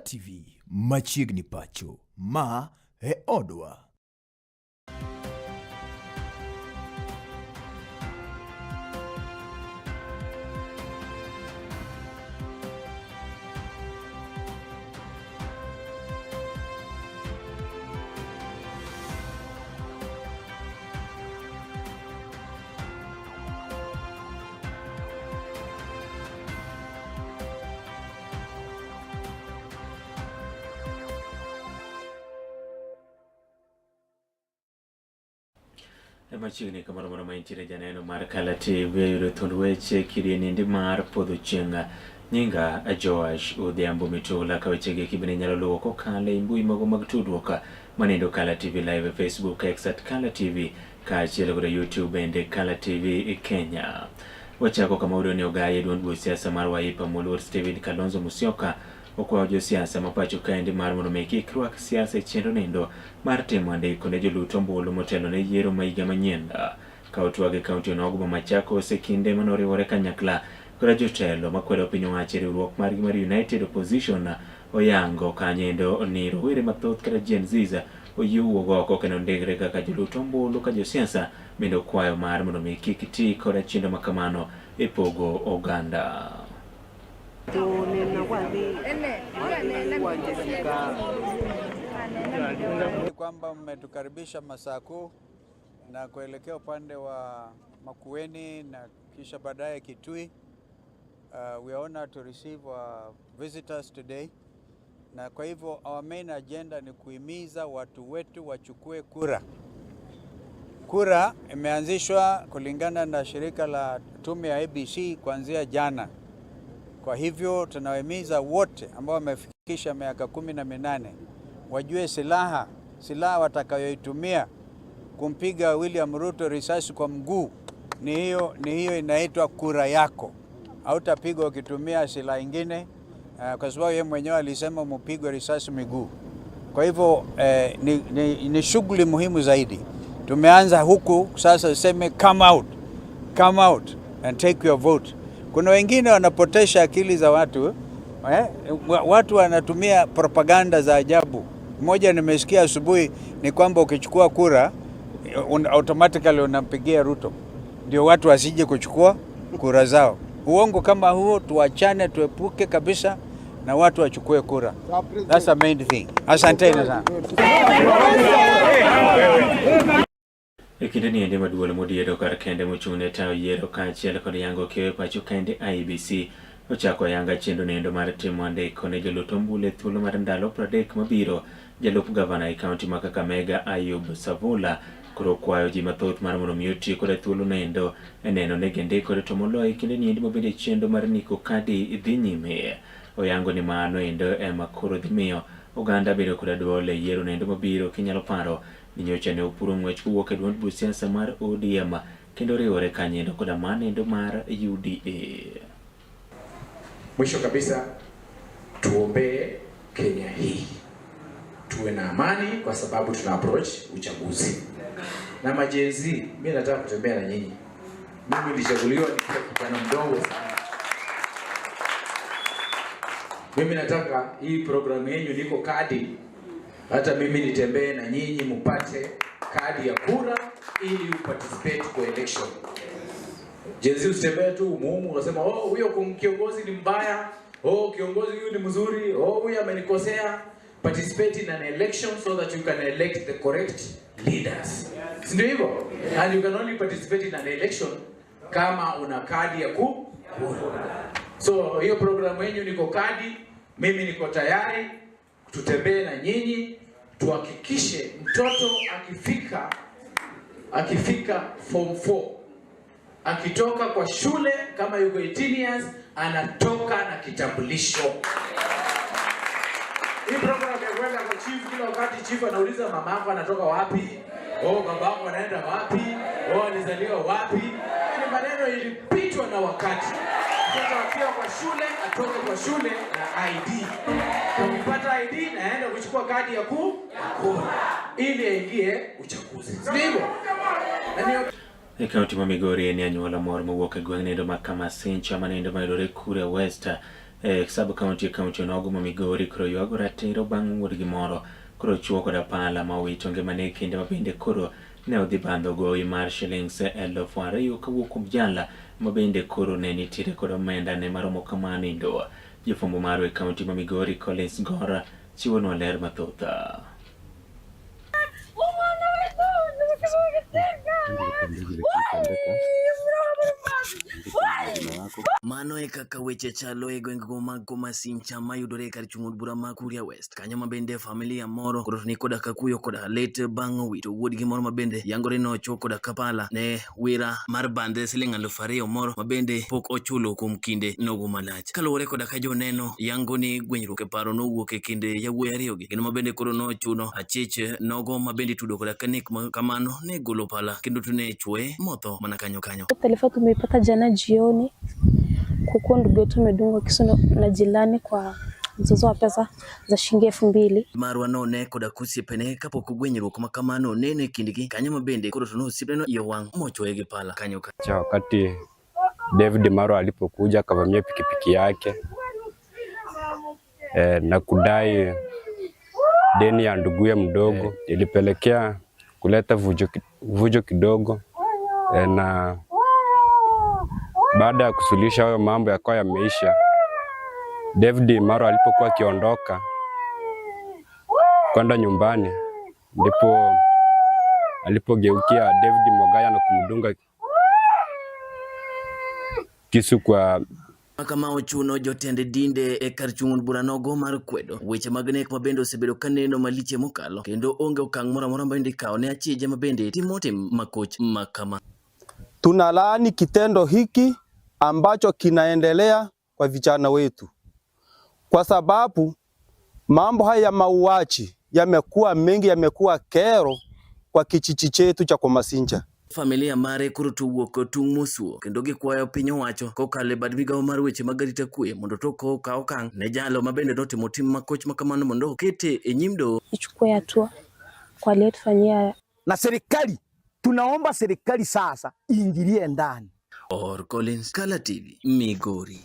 TV machiegni pacho, ma e odwa. Machiegni kamoro moro ma intiere janeno mar Kala TV yudo thund weche kidienindi mar podho chieng'. Nyinga Joash Odhiambo Mitula ka wechegi eki bende inyalo luwo kokalo e mbui mago mag tudruok manendo Kala TV Live e Facebook, X at Kala TV kaachiel kod YouTube bende Kala TV Kenya. Wachako kama wayudo ni ogaye duond buch siasa mar Wiper moluor Stephen Kalonzo Musyoka okwayo josiasa ma pacho kaendi mar mondo mi kik rwak siasa e chenro nindo mar timo andiko ne jolut ombulu motelo ne yiero ma higa manyien. Ka otwag e kaunti onogo ma Machakos e kinde mane oriwore kanyakla koda jotelo makwedo piny owacho e riwruok margi mar United Opposition oyango kanyendo ni rowere mathoth kata Gen Zs oyie wuok oko kendo ndikre kaka jolut ombulu ka josiasa bende okwayo mar mondo mi kik ti koda chenro ma kamano e pogo oganda. Kwamba mmetukaribisha Masaku na kuelekea upande wa Makueni na kisha baadaye Kitui. We are honored to receive our visitors today. Na kwa hivyo our main agenda ni kuhimiza watu wetu wachukue kura. Kura imeanzishwa kulingana na shirika la tume ya ABC kuanzia jana. Kwa hivyo tunawahimiza wote ambao wamefikisha miaka 18 wajue silaha watakayoitumia kumpiga William Ruto risasi kwa mguu ni hiyo inaitwa kura yako. Hautapigwa ukitumia silaha ingine, kwa sababu yeye mwenyewe alisema mpigwe risasi miguu. Kwa hivyo ni shughuli muhimu zaidi. Tumeanza huku sasa, seme come out, come out and take your vote. Kuna wengine wanapotesha akili za watu, watu wanatumia propaganda za ajabu. Mmoja nimesikia asubuhi ni kwamba ukichukua kura automatically unampigia Ruto, ndio watu wasije kuchukua kura zao. Uongo kama huo tuachane, tuepuke kabisa na watu wachukue kura. That's the main thing. Asanteni sana. E kinde ni endi maduol modiero kar kende mochung' ne tayo yiero kaachiel kod yango keyo e pacho kende IEBC ochako ayanga chenro nendo mar timo andiko ne jolut ombulu e thuolo mar ndalo 30 mabiro. Jalup gavana e kaunti ma Kakamega Ayub Savula koro kwayo ji mathoth mar mondo mi oti koda thuolo nendo e neno ni gindikore to moloyo e kinde ni endi mabende chenro mar ndiko kadi dhi nyime. Oyango ni mano endo ema koro dhi miyo oganda bedo koda duol e yiero nendo mabiro. Kinyalo paro ni nyocha ne opuro ng'wech kowuok e duond buch siasa mar ODM kendo riwore kanyendo koda manendo mar UDA. Mwisho kabisa, tuombee Kenya hii tuwe na amani, kwa sababu tuna approach uchaguzi. Na ma-Gen Z, mimi nataka kutembea na nyinyi. Mimi nilichaguliwa nikiwa kijana mdogo sana. Mimi nataka hii programu yenu niko kadi, hata mimi nitembee na nyinyi mupate kadi ya kura ili uparticipate kwa election. Gen Z usitembee tu umuhumu unasema oh, huyo kiongozi ni mbaya, oh, kiongozi huyu ni mzuri, oh, huyu amenikosea. Participate in an election so that you can elect the correct leaders. Si ndio hivyo? And you can only participate in an election kama una kadi ya kura. So hiyo programu yenu niko kadi, mimi niko tayari tutembee na nyinyi tuhakikishe mtoto akifika form 4 akitoka kwa shule kama yuko 18 years anatoka na kitambulisho. Hii program ya kwenda kwa chief kila wakati, chief anauliza mama yako anatoka wapi? Oh, baba yako anaenda wapi? Oh, alizaliwa wapi? Ni maneno ilipitwa na wakati. Mtoto akiwa kwa shule atoke kwa shule na ID. Ukipata ID naenda kuchukua kadi ya kura ili aingie uchaguzi. Si ndivyo? Na niyo E kaunti ma Migori en anyuola moro mowuok e gweng' nendo ma Kamasincha manendo mayudore Kuria West E sub county e kaunti onogo ma Migori koro ywago ratiro bang' wuodgi moro koro chuo koda pala ma owito ngimane e kinde ma bende koro ne odhi bandho gowi mar shillings 2,000 kawuok kuom jala ma bende koro ne nitiere kod omenda ne maromo kamano e ndo. Jafwambo marwa e kaunti ma Migori Collins Gora chiwonwa ler mathoth. Mano e kaka weche chalo e gwengego mag Komasincha mayudore e kar chung' od bura ma Kuria West. Kanyo ma bende familia moro koro ni koda ka kuyo koda lit bang' wito wuodgi moro ma bende yangore nochwo koda ka pala ne wira mar bandhe siling 2,000 moro ma bende pok ochulo kuom kinde nogo malach. Kaluwore koda ka joneno yango ni gwenyruok e paro nowuok e kind yawuoyi ariyogi kendo ma bende koro nochuno achich nogo ma bende itudo koda ka nek ma kamano ne golo pala kendo to ne chwoye motho mana kanyo kanyo. Taarifa tumeipata jana jioni kuku ndugu yetu amedungwa kisu na jirani kwa mzozo wa pesa za shilingi 2,000. Marwa none koda kosiepene kapok gwenyruok ma kamano neno e kindgi kanyo ma bende koro to nosiepneno iye wang' mochwoye gi pala kanyo kanyo. Cha wakati David Marwa alipokuja akavamia pikipiki yake na kudai deni ya nduguye mdogo, ilipelekea kuleta vujo kidogo na baada ya kusuluhisha hayo mambo yakawa yameisha, David Marwa alipokuwa akiondoka kwenda nyumbani, ndipo alipogeukia David Mogaya na kumdunga kisu kwa Kama ochuno jotend dinde e kar chung' od bura nogo mar kwedo weche mag nek ma bende osebedo ka neno maliche mokalo kendo onge okang' moro amora ma bende ikawo ne achije ma bende timo tim makoch makama. Tunalaani kitendo hiki ambacho kinaendelea kwa vijana wetu, kwa sababu mambo haya ya mauaji yamekuwa mengi, yamekuwa kero kwa kijiji chetu cha Komasinja. Familia mare koro to owuok tung' mosuo kendo gikwayo piny owacho kokalo e bad migawo mar weche mag arita kwe mondo tok okaw okang' ne jalo ma bende notimo tim makoch makamano mondo okete e nyim doho. Ichukue hatua kwa aliyetufanyia. Na serikali, tunaomba serikali sasa iingilie ndani. Or Collins, Kala TV, Migori.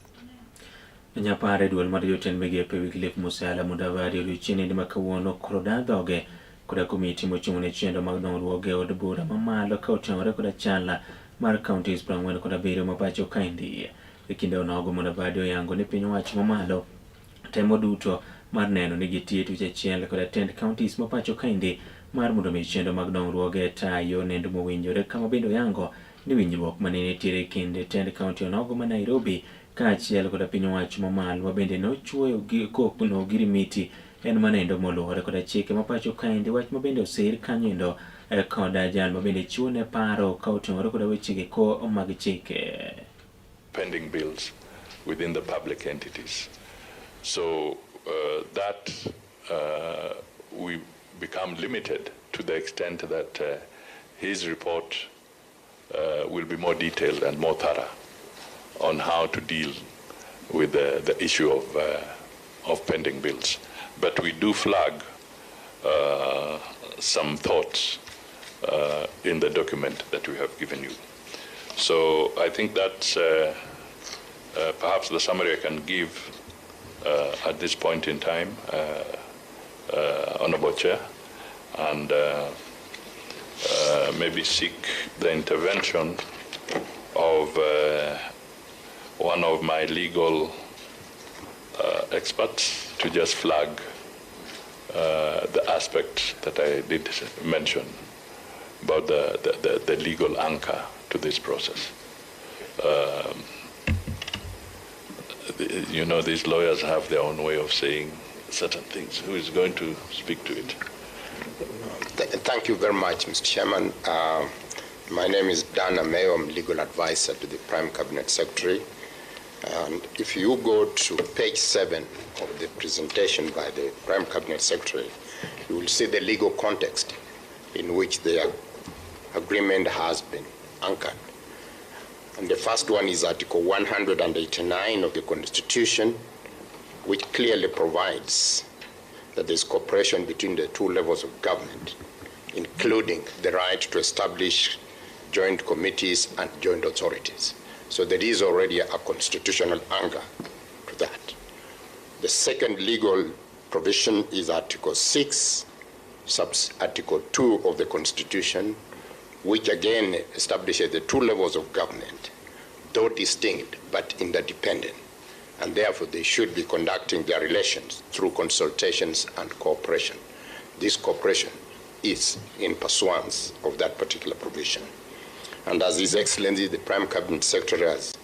Nyapar e duol mar jotend migepe Wycliffe Musalia Mudavadi odiochieng' ma kawuono koro da dhoge koda komiti mochung' ne chenro mag dongruok e od bura mamalo ka otenore koda chal mar counties 47 ma pacho kaendi. E kinde onogo Mudavadi oyango ni piny owacho mamalo temo duto mar neno ni gitiyo tich achiel koda tend counties ma pacho kaendi mar mondo mi chenro mag dongruoge tayo nendo mowinjore kama bende oyango ni winjruok mane nitiere e kind tend county onogo ma Nairobi kaachiel koda piny owacho mamalo ma bende nochuoyo koko ogirimiti en manendo moluwore koda chike ma pacho kaendi wach ma bende osir kanyo endo koda jal ma bende chiwo ne paro ka oting'ore koda wechege ko mag chike. Pending bills within the public entities. So that we become limited to the extent that his report will be more detailed and more thorough on how to deal with the issue of pending bills. But we do flag some thoughts in the document that we have given you. So I think that's perhaps the summary I can give at this point in time, Honorable Chair, and maybe seek the intervention of one of my legal experts to just flag the aspect that I did mention about the legal anchor to this process. You know, these lawyers have their own way of saying certain things. Who is going to speak to it? Thank you very much, Mr. Chairman. My name is Dan Ameyo. I'm legal advisor to the Prime Cabinet Secretary. And if you go to page 7 of the presentation by the Prime Cabinet Secretary, you will see the legal context in which the agreement has been anchored. And the first one is Article 189 of the Constitution, which clearly provides that there's cooperation between the two levels of government, including the right to establish joint committees and joint authorities. So there is already a constitutional anchor to that. The second legal provision is Article 6, sub Article 2 of the Constitution, which again establishes the two levels of government, though distinct but interdependent, and therefore they should be conducting their relations through consultations and cooperation. This cooperation is in pursuance of that particular provision. And as His Excellency the Prime Cabinet Secretary has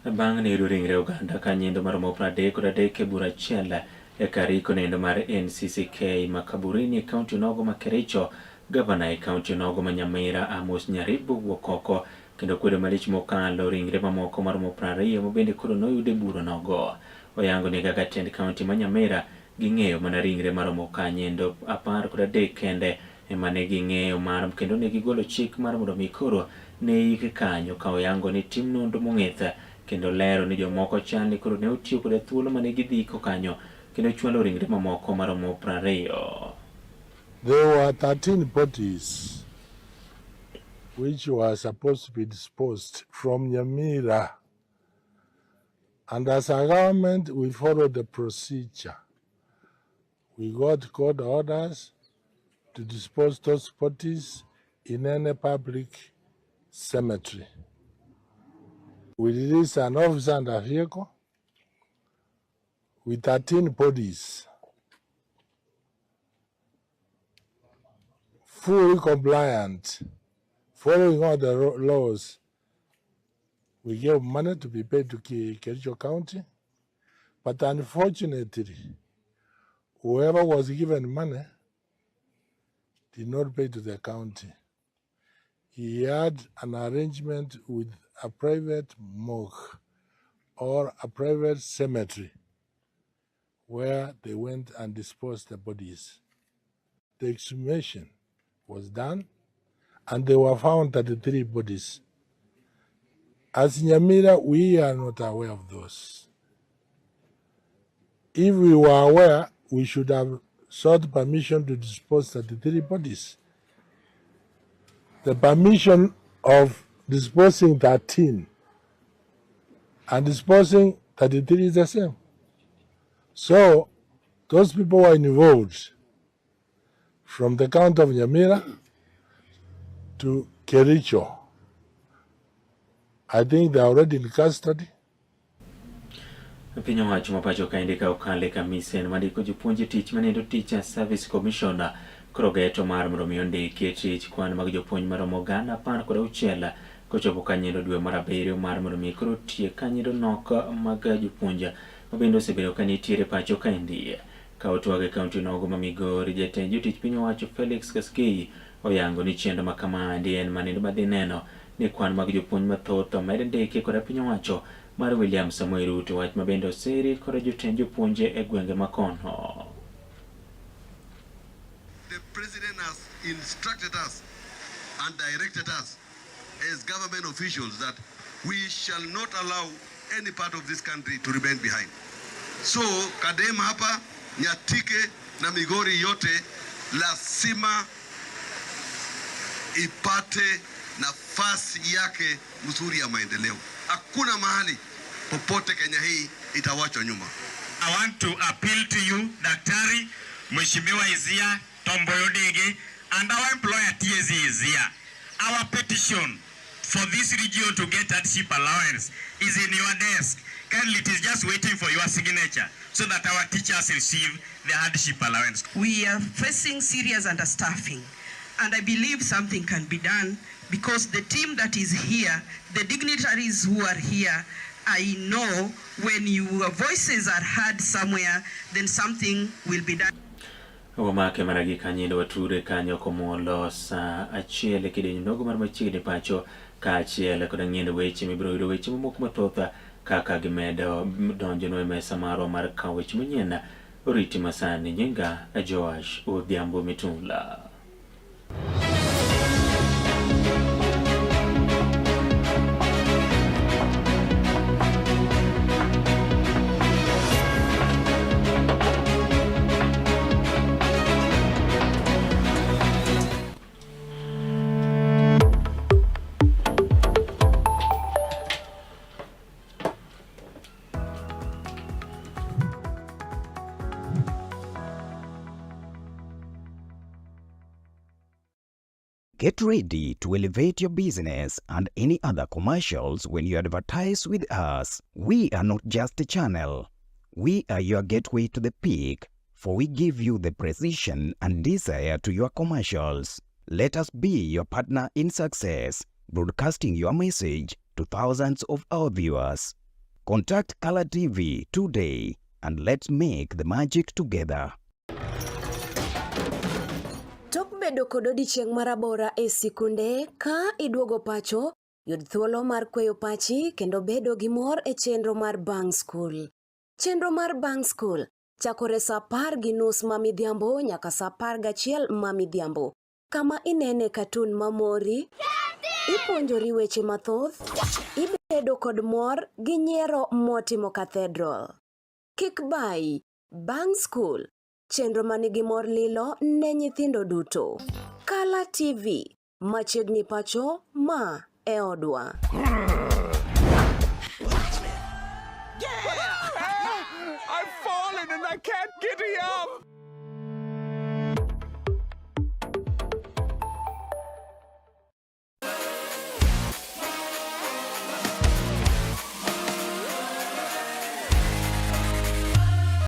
Bang' ne yudo ringre oganda ka nyendo maromo 33 e bura achiel e kar iko nendo mar NCCK Makaburini e kaunti onogo ma Kericho, gavana e kaunti onogo ma Nyamira Amos Nyaribo wuok oko kendo kwedo malich mokalo ringre mamoko maromo 20 ma bende koro noyud e bura onogo. Oyango ni kaka tend kaunti ma Nyamira ging'eyo mana ringre maromo kanyendo 13 kende ema ne ging'eyo mar kendo ne gigolo chik mar mondo mi koro ne ik kanyo ka oyango ni tim nonro mong'ith kendo lero ni jomoko chal ni koro ne otiyo koda thuolo mane gidhi iko kanyo kendo chwalo ringre mamoko maromo 20. There were 13 bodies which were supposed to be disposed from Nyamira. And as a government, we followed the procedure. We got court orders to dispose those bodies in any public cemetery. We released an officer and a vehicle with 13 bodies, fully compliant, following all the laws. We gave money to be paid to Kericho County, but unfortunately, whoever was given money did not pay to the county. He had an arrangement with a private morgue or a private cemetery where they went and disposed the bodies. The exhumation was done and they were found 33 bodies. As Nyamira, we are not aware of those. If we were aware, we should have sought permission to dispose 33 bodies. The permission of disposing 13 and disposing 33 is the same. So those people were involved from the county of Nyamira to Kericho. I think they are already in custody. Piny owacho ma pacho kaendi ka okale kamisen mandiko jopuonj e tich manendo Teacher Service Commission koro geto mar mondo mi ondiki e tich kwan mag jopuonj maromo 16,000 kochopo kanyendo dwe mar 7 mar mondo mi koro tiek kanyendo nok mag jopuonj mabende osebedo ka nitiere pacho kaendi. Ka otwag e kaunti nogo ma Migori, jatend jotich piny owacho Felix Koskei oyango ni chenro ma kamaendi en manendo madhi neno ni kwan mag jopuonj mathoth omed ndiki koda piny owacho mar William Samoei Ruto, wach ma bende oseri kod jotend jopuonje e gwenge makono. The president has instructed us and directed us as government officials that we shall not allow any part of this country to remain behind. So Kadem hapa, Nyatike na Migori yote lazima ipate nafasi yake mzuri ya maendeleo. Hakuna mahali popote Kenya hii itawachwa nyuma. I want to appeal to you, Daktari Mheshimiwa Izia Tomboyo Dege, and our employer TSC Izia. Our petition for this region to get hardship allowance is in your desk. Kindly, it is just waiting for your signature so that our teachers receive the hardship allowance. We are facing serious understaffing, and I believe something can be done because the team that is here, the dignitaries who are here, I know when your voices are heard somewhere, then something will be done. Wamake mana gi kanyindo wature kanyo komolo saa 1 e kidieny nogo mar machiegni pacho kaachiel kod ng'iendo weche mibiro yudo weche mamoko mathoth kaka gimedo donjonwa e mesa marwa mar kawo weche manyien. Oriti masani, nyinga Joash Odhiambo Mitula. Get ready to elevate your business and any other commercials when you advertise with us. We are not just a channel. We are your gateway to the peak, for we give you the precision and desire to your commercials. Let us be your partner in success, broadcasting your message to thousands of our viewers. Contact Color TV today and let's make the magic together. Tok bedo kod odiechieng' marabora e sikunde, ka iduogo pacho, yud thuolo mar kweyo pachi kendo bedo gi mor e chenro mar Bang' Skul. Chenro mar Bang' Skul chakore sa 10:30 ma midhiambo nyaka sa 11 ma midhiambo, kama inene katun mamori, ipuonjori weche mathoth, ibedo kod mor gi nyiero motimo cathedral. Kik bayi, Bang' Skul, chenro manigi mor lilo ne nyithindo duto. Kala TV, machiegni pacho, ma e odwa. I've fallen and I can't get up.